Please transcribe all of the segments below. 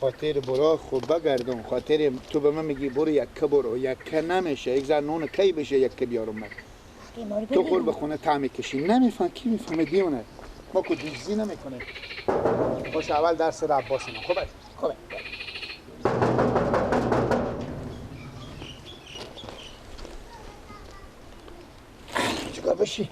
خاطر برا خوب بگردم، خاطر تو به من میگی برو یکه برو، یکه نمیشه، یک ذره نون کی بشه یکه بیارم من. تو خور به خونه طعم کشی، نمیفهم کی میفهمه دیونه. ما که دیگزی نمیکنه. باش اول درس رو عباس اینا. خوبه؟ خوبه. چیکار بشی؟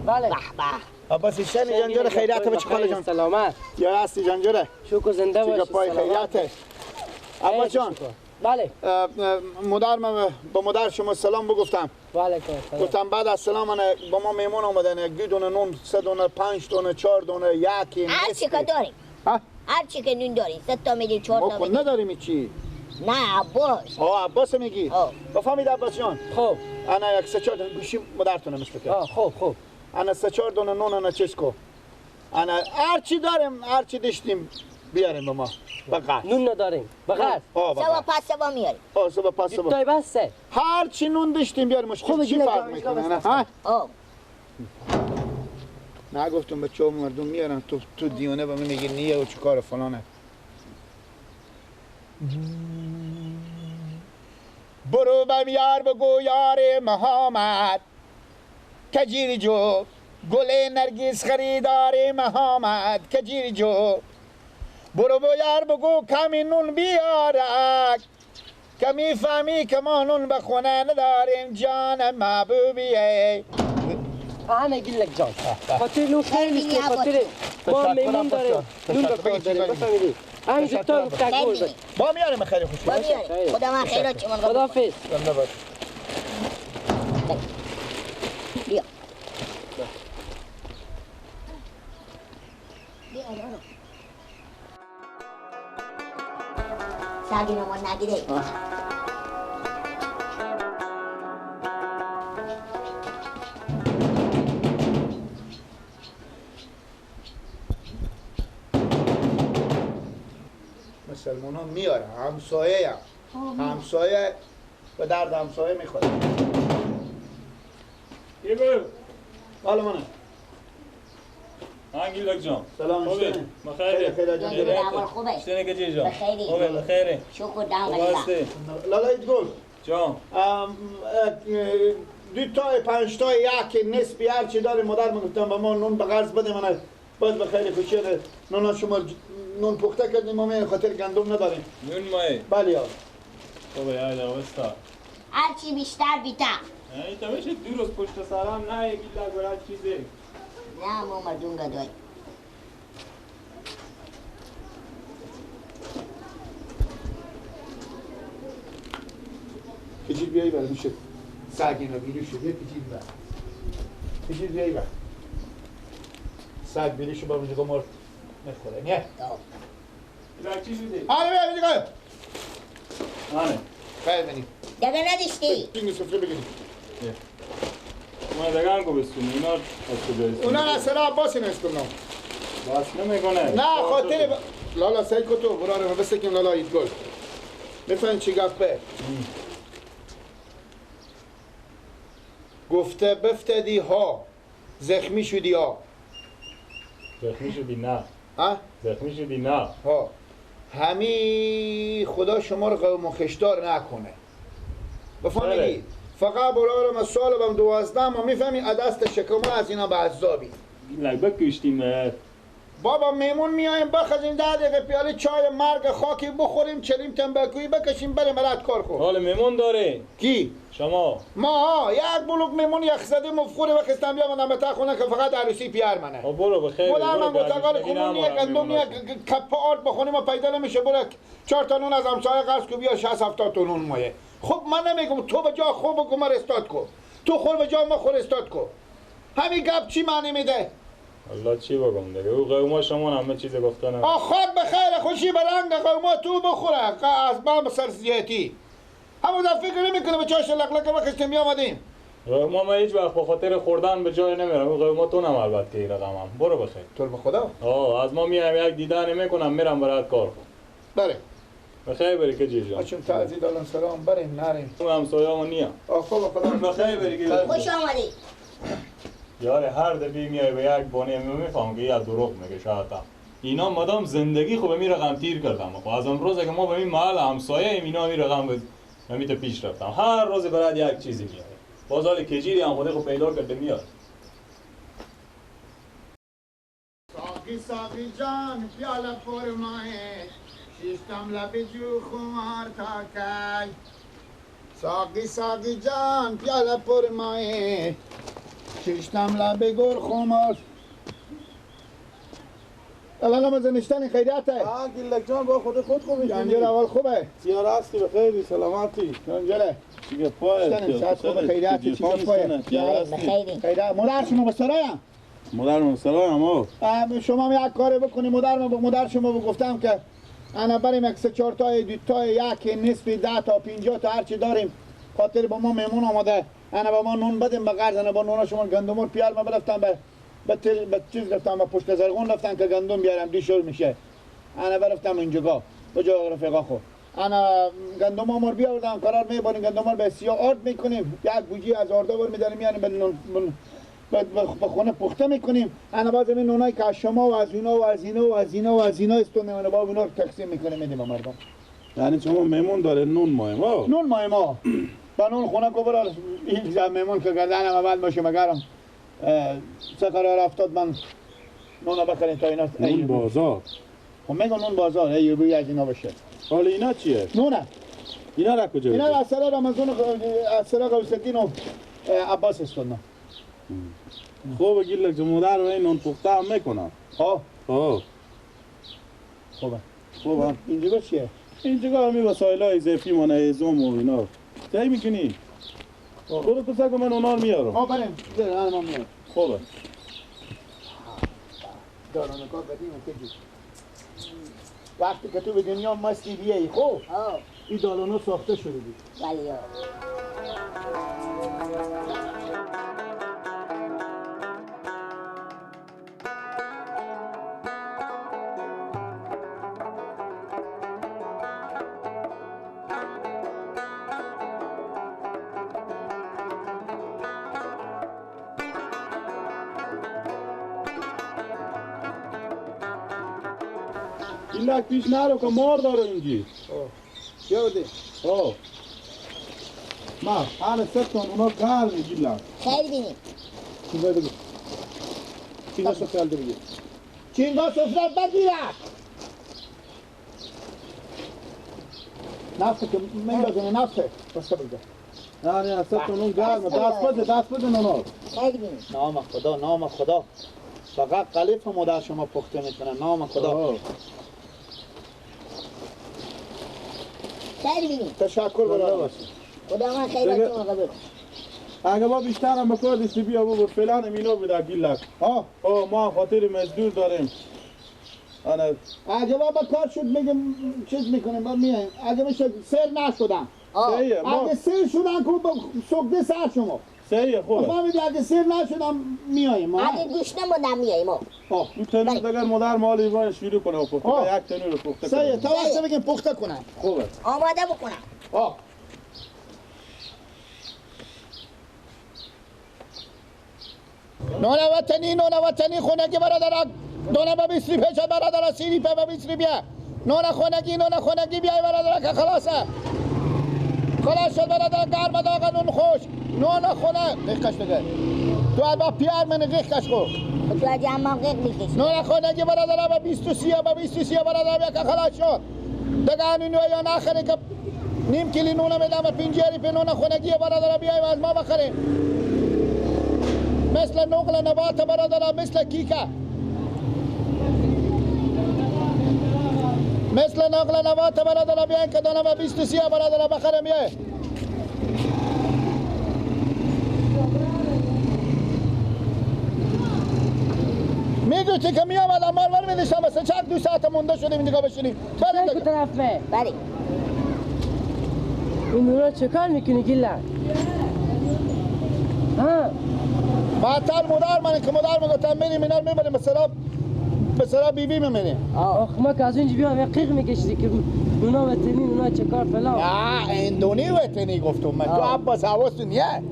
بله. به به. عباس شنی جان جوره خیریت به چه جان؟ سلامت. یا هستی جان جوره؟ شکر زنده باشی. پای خیریت. عباس جان. بله. مادر من با مادر شما سلام بگفتم. وعلیکم السلام. گفتم بعد از سلام من با ما مهمون آمدن، یک دو دونه نون، سه دونه، پنج دونه، چهار دونه، یکی. هر چی که داریم. ها؟ هر چی که نون داریم، سه تا میدیم، چهار تا میدیم. ما نداریم چی؟ نه عباس. آه عباس میگی؟ بفهمید عباس جان. خب. انا یک سه چهار دونه گوشی مادرتون مثل که. خب خب. انا سه چهار دونه نون انا چیز کو. انا هر چی داریم، هر چی داشتیم بیاریم به ما. بقیه نون نداریم. بقیه. سوا پس سوا میاریم. آه سوا پس سوا. تای بس سه. هر چی نون داشتیم بیاریم، مشکل چی فرق میکنه؟ نه ها؟ نه گفتم بچه مردم میارن تو دیونه به من میگی نیه و چیکار فلانه. برو بم یار بگو یار محمد کجیر جو گل نرگس خریدار محمد کجیر جو برو با یار بگو کمی نون بیارک کمی فهمی که ما نون به خونه نداریم جان محبوبیه. انا اقول لك جان خاطر نون خیلی خاطر ما میمون داریم نون به داریم بفهمیدی همینجور تا تکور با میاریم خیلی خوش با میاریم خدا من خیرات شما. خداحافظ. بیا بیا ساگی نمون نگیره. مسلمان ها میاره همسایه هم همسایه به درد همسایه میخوره. یه حالا منه آنگیلک جان. سلام. خوبه؟ بخیر. خیلی جان. خوبه. شنه که جان. بخیری. خوبه بخیره. شکر دام الله. لالا ایدگل. جان. دو تا پنج تا یک نصف هر چی داره مادر میگفتم به ما نون به قرض بده من باز به خیلی خوشی نون شما نون پخته کردیم ما می خاطر گندم نداریم. نون مای. بله یا. خوبه یا وستا. هر چی بیشتر بیتر. نه تا بشه دو روز پشت سرم نه یکی لگورا چیزی. نه ما مردم گدای. کجیل بیایی برای میشه سگ اینا بیرو شده کجیل بر کجیل بیایی بر سگ بیرو شو با میشه مرد میخوره نه؟ چی شده؟ آره بیا میشه آره خیلی بنیم دیگه نداشتی؟ بگی سفره بگیریم ما دیگه هم کو بسونی اینا از کجا اونا اصلا عباس اینا اسکن باس نمیکنه نه خاطر لالا سعی کو تو براره بسکن لالا ایدگل میفهمی چی گفته؟ گفته بفتدی ها زخمی شدی ها زخمی شدی نه ها؟ زخمی شدی نه ها همی خدا شما رو قوم و خشدار نکنه بفهمیدی؟ فقط برارم از سال بم 12 ما میفهمی دست شکمه از اینا به عذابی لگ بکشتیم بابا میمون میایم بخزیم 10 دقیقه پیاله چای مرگ خاکی بخوریم چلیم تنباکویی بکشیم بریم برات کار کن. حال میمون داره کی؟ شما ما یک بلوک میمون یخ زده مفخوره بخستم بیامدم به تا خونه که فقط عروسی پیار منه. برو بخیر. برو من گفتم کنون یک گندم یک کپ آرد بخونیم و پیدا نمیشه برو 4 تا نون از همسایه قرض کو بیا 60 70 تا نون مایه. خب من نمیگم تو به جا خوب بگو من استاد کو. تو خور به جا ما خور استاد کو. همین گپ چی معنی میده؟ الله چی بگم دیگه او قوما شما همه چیز گفتن. آخر به خیر خوشی به رنگ قوما تو بخوره از من سر زیاتی. همون فکر نمیکنه به چاش لقلقه بخشتیم میامدیم. قوما ما هیچ وقت به خاطر خوردن به جای نمیرم. او قوما تو نم البته این رقمم. برو بخیر. تو به خدا؟ آه از ما میام یک دیدن نمیکنم میرم برات کار کن. بله. بخیر بری که جیجان. چون تعزیه دالان سلام بریم نریم. اون همسایه‌مون نیا. آه خب خدا بخیر بری که خوش آمدی. یار هر دفعه میای به یک بانه میفهم که یا دروغ میگه شاید. اینا مدام زندگی خو به می رقم تیر کردم. خب از امروز که ما به این محل همسایه ایم اینا می رقم به پیش رفتم. هر روز برات یک چیزی میاره. باز حال کجیری هم خود خو پیدا کرده میاد. ساقی ساقی جان پیاله پر مایه شیشتم لب جو خمار تا کی. ساقی ساقی جان پیاله پر مایه شیشتم لب گل خمار. الان از نشتن خیریته. گیلک جان با خود خود خوبی. جانجل اول خوبه. سیار هستی بخیری سلامتی. جانجله. چیگه پای. ساعت خوبه خیریت چیگه پای. خیریت. مادر شما به سرایم. مادر من سرایم آ. شما یک کاری بکنی مادر من مادر شما گفتم که انا بریم یک سه چهار تا دو تا یک نصف 10 تا 50 تا هر چی داریم خاطر با ما مهمون آمده. انا با ما نون بدیم به قرض انا با نون شما گندم پیال ما برفتم به به چیز رفتم به پشت زرغون رفتم که گندم بیارم دیشور میشه. انا برفتم اینجا به جای رفیقا خو انا گندم آمار بیاوردم قرار میبریم گندم به سیاه آرد میکنیم یک بوجی از آردا بر میداریم یعنی به خونه پخته میکنیم. انا باز این نونایی که از شما و از اینا و از اینا و از اینا و از اینا استون میمونه با اینا رو تقسیم میکنیم میدیم به مردم. یعنی شما مهمون داره نون مایم ها؟ نون مایم ها با نون خونه کو برا این مهمون که گردنم اول باشه مگرم سه قرار افتاد من نون بخریم تا اینا نون بازار. خب میگم نون بازار ای بوی از اینا باشه. حالا اینا چیه؟ نونه. اینا را کجا؟ اینا از سر رمضان از سر غوث‌الدین و عباس استون. خوبه گیلک مادر و این نون پخته هم میکنم. ها ها خوبه خوبه. اینجا چیه؟ اینجا همی وسایل های اضافی مانه هیزم و اینا. چی میکنی؟ برو تو سگ من اونا رو میارم. آه بریم من میارم. خوبه. دارانه کار قدیم کجی وقتی که تو به دنیا مستی بیایی خوب این دالانو ساخته شده بود. بله. گیلک پیش نرو که مار داره اینجی. چه بودی؟ ما حال ستون اونا گرم گیلک. خیلی بینیم. چی باید بگی؟ چینگا سفره بگی. چینگا سفره بگیرک. نفته که میندازونه نفته. بسته بگی. نه نه ستون اون گرمه. دست بده دست بده اونا. خیلی بینیم. نام خدا نام خدا. فقط قلیف مادر شما پخته میکنه نام خدا. تشکر برادر. خدا من خیراتون قبول. اگه با بیشتر هم بکار دیستی بیا بابا فعلا اینا بوده گیلک. ها ما خاطر مزدور داریم. اگه با کار شد میگم چیز میکنیم ما میایم. اگه میشه سر نشدم. اگه سر شدن کو سکده سر شما. صحیح خوبه. فهمیدی اگه سر نشدم میایم. اگه گوش نموندم میایم. این تنور دیگر مادر مال ایوان شروع کنه و پخته یک تنور پخته کنه. صحیح تا وقتی بگیم پخته کنن. خوبه. آماده بکنم. نون وطنی نون وطنی خونگی برادر دونه با 20 روپیه شد برادر 30 روپیه با 20 روپیه نون خونگی نون خونگی بیای برادر که خلاصه خلاص شد برادر گرم داغ نون خوش نون خونه قیقش دیگه تو با پیار من قیقش خو تو از عمام قیق میکشی نون خونگی برادر با 23 با 23 برادر بیا که خلاص شد دیگه اینو یا نخری که نیم کیلو نون میدم 50 روپیه نون خونگی برادر بیای از ما بخریم مثل نقل نبات برادر مثل کیکه مثل نقل نبات برادر بیاین که دانه با 23 برادر بخرم بیاین. میگوتی که میامدم مارور میدیشم مثل چند 2 ساعت مونده شدیم اینجا بشینیم. بله طرف به بله. این نورا چه کار میکنی گیلک؟ ها معطل مادر من که مادر میگفتم میریم اینا رو میبریم مثلا به سرا بیبی میمیریم. آخ ما که از اینجا بیام قیق میکشیدی که اونا وطنی اونا چه کار فلان. نه اندونی وطنی گفتم من. تو عباس حواست نیه.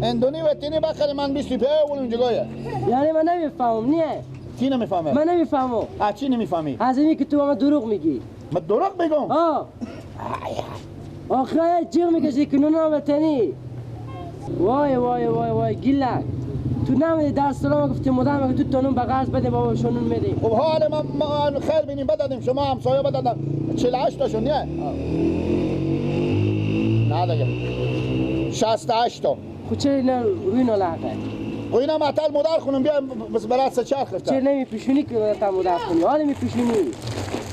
اندونی وطنی بخری من 20 روپیه اون اونجا. یعنی من نمیفهمم نیه. چی نمیفهمه؟ من نمیفهمم. از چی نمیفهمی؟ از اینی که تو با من دروغ میگی. من دروغ بگم؟ آه. آخه جیغ میکشی که نونا وطنی. وای وای وای وای گیلک تو نمیدی در سلام گفتی مدام که تو تانون به قرض بده بابا شونون میدیم. خب حال ما خیر بینیم بدادیم شما همسایه بدادم 48 تاشون نیه؟ نه دیگه 68 تا. خب چرا اینا روی نالحقه؟ خب اینا معطل مادر خونم بیا برات سه چرخ رفتم. چرا نمیپوشونی که برات مادر خونی؟ حالا میپوشونی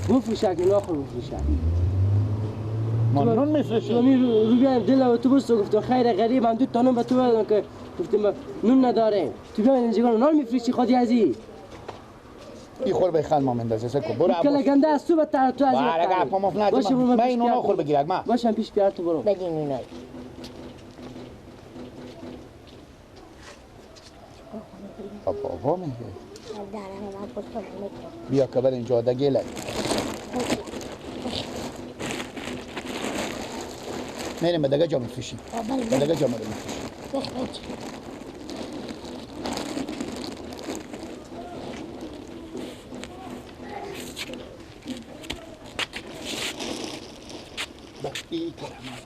بفروشک اینا خود بفروشک. ما نون میفروشیم. رو بیایم دل به تو بس گفتم خیر غریب هم دو تا نون به تو بدم که گفتیم نون نداریم. تو بیایم اینجا نون میفروشی خودی ازی. ای خور به خل ما مندازه سکو برو عباس. کلا گنده از تو بدتر تو از این. بله گپ ما من اینو خور بگیرک ما. باشم پیش بیار تو برو. بدین نونای. بابا میگه. بیا که بر اینجا دگیلک. میریم به دگه جا میفروشیم. به دگه جا میریم میفروشیم. ای کرمان.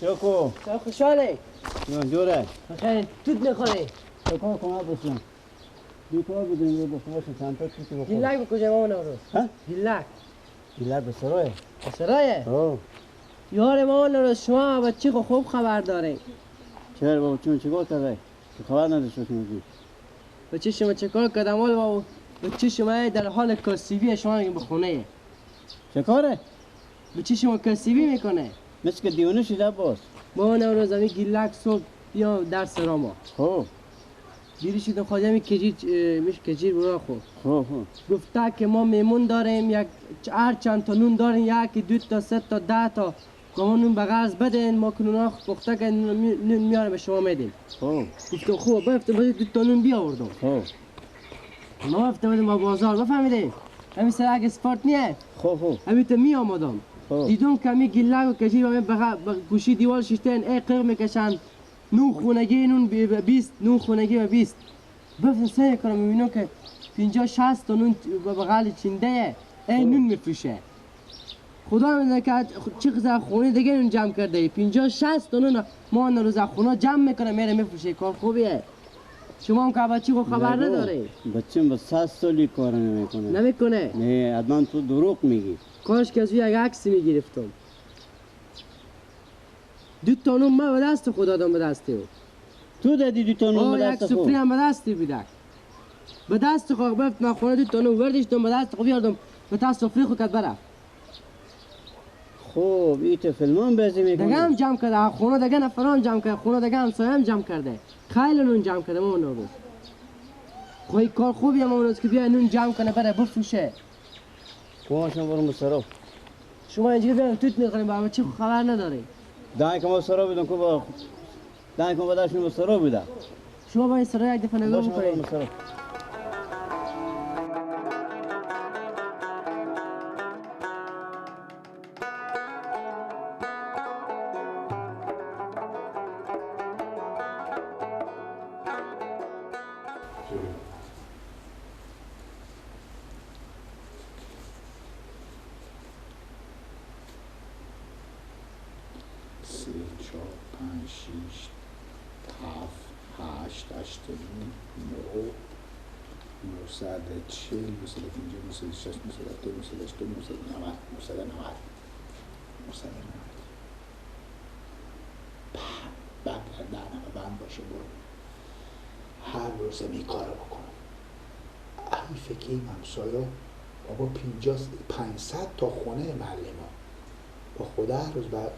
شکو خوشحاله جوره خیلی توت نخوره شکو کن عباس دو تا بودیم رو گفتم باشه چند تا توت بخور. گیلک به کجا ما نوروز؟ ها؟ گیلک گیلک به سرایه. به سرایه؟ آه یار ما نوروز شما بچه خوب خبر داره. چرا بابا چون چیکار کرده؟ تو خبر نداشت که میگی. بچه شما چیکار کردم ولی بابا بچه شما در حال کاسبی شما میگم به خونه. چه کاره؟ بچه شما کاسبی میکنه. مثل که دیوانه شده عباس. ما نوروز همی گیلک صبح بیا در سراما. خب دیری شدم خواهی همی کجیر میش کجیر برا خو. خب خب گفته که ما میمون داریم یک هر چند تا نون داریم یک دو تا سه تا 10 تا که ما نون به قرض بدین ما که نون پخته که نون میاره به شما میدیم. خب گفتم خوب بفتم باید دو تا نون بیاوردم. خب ما رفتم بودیم با بازار بفهمیدیم همین سر اگه اسپارت نیه. خب خب همین تا می آمدم دیدم که می گیلک و کشید و گوشی دیوار شیشتن ای قیق میکشن نون خونگی نون 20 نون خونگی و 20 بفتم سعی کنم میبینم که 50 60 تا نون به بغل چینده ای نون میفروشه. خدا میدونه که چه قدر خونه دیگه نون جمع کرده 50 60 تا نون ما روز خونه جمع میکنه میره میفروشه. کار خوبیه. شما هم که بچه خو خبر نداره. بچم با 100 سالی کار نمیکنه. نمیکنه؟ نه حتما تو دروغ میگی. کاش که از یک عکسی میگرفتم. دو تا نون من به دست خود دادم به دست او. تو دادی دو تا نون به دست خود؟ یک سفره هم به دست بوده. به دست خود بفت من خونه دو تا نون وردشتم به دست خود بیاردم به دست سفره خود کد برم. خب این تو فیلمان بازی میکنی؟ دیگه هم جمع کرده خونه دیگه نفران جمع کرده خونه دیگه همسایه هم جمع کرده خیلی نون جمع کرده ما نوروز. خب کار خوبیه ما نوروز که بیا نون جمع کنه بره بفروشه. کوشم برم سرا. شما اینجوری بیان توت میخوریم با چه خبر نداره. دای که ما سرا بدم که با دای که با سرا بوده. شما با این سرا یک دفعه نگاه بکنید. سه 4 5 6 7 8 8 9 940 950 960 970 980 990 990 990 بعد 10 نفر بند باشه. چی برم هر روز می کارو بکنم. حیفه که این همسایه بابا 500 تا خونه محله ما با خدا هر روز بعد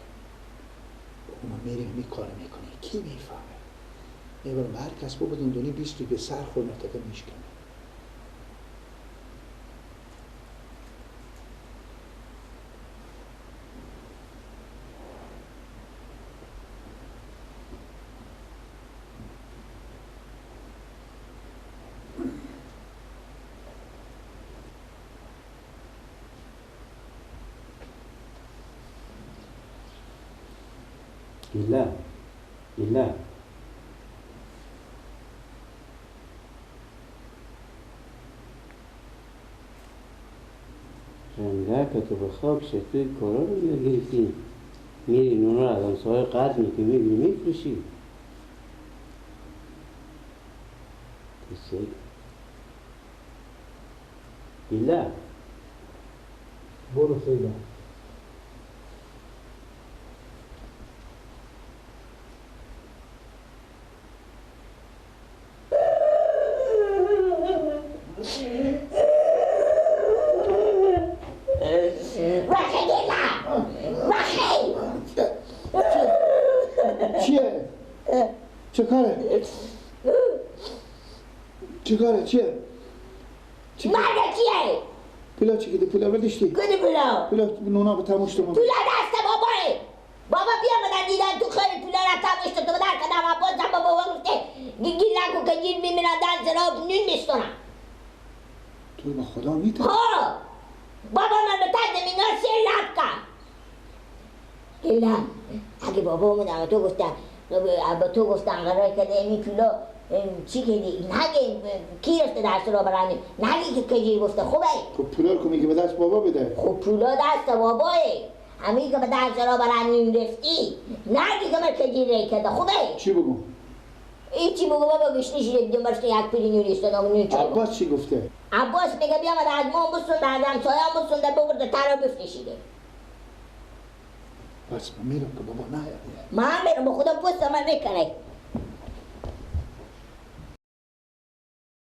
ما میریم می کارو میکنیم. کی میفهمه؟ میبرم هر کس بابا دونی 20 به سر خود مرتکب میشکنه. گیله گیله رنگه که تو به خاک شد توی کارا رو یاد گرفتی میری نونا رو از همسایه قرض میکنی میگیری میفروشی. گیله برو سیدا. چیه؟ چه کاره؟ چه کاره؟ چیه؟ مرد چیه؟ پولا چی کده؟ پولا برداشتی؟ کده پولا؟ پولا نونا به تموش تو پولا دست باباه. بابا بیا من دیدم تو خیلی پولا را تموش تو بدر کدم عباس هم بابا گفته گیر نکن که گیر میمیرن در زراب نون میستونم. تو با خدا میتونی؟ ها بابا من به ترد مینا سه لب کرد. گیلم اگه بابا من تو گفتم با تو گفتم قرار کرده این پولا چی کردی؟ نگه کی رفته درس رو برانی؟ نگه که کجی گفته خوبه؟ خب پولا رو که میگه به دست بابا بده. خب پولا دست باباه. همین که به درس رو برانی رفتی نگه که من کجی ری کرده خوبه؟ چی بگو؟ این چی بگو بابا گشنی شده دیدم برشته یک پیری نوریسته نامون نون چای. عباس چی گفته؟ عباس میگه بیام از ما بسونده از همسایه هم بسونده ببرده ترا بفروشیده. بس من میرم که بابا نه. من میرم با خدا پوست من میکنه.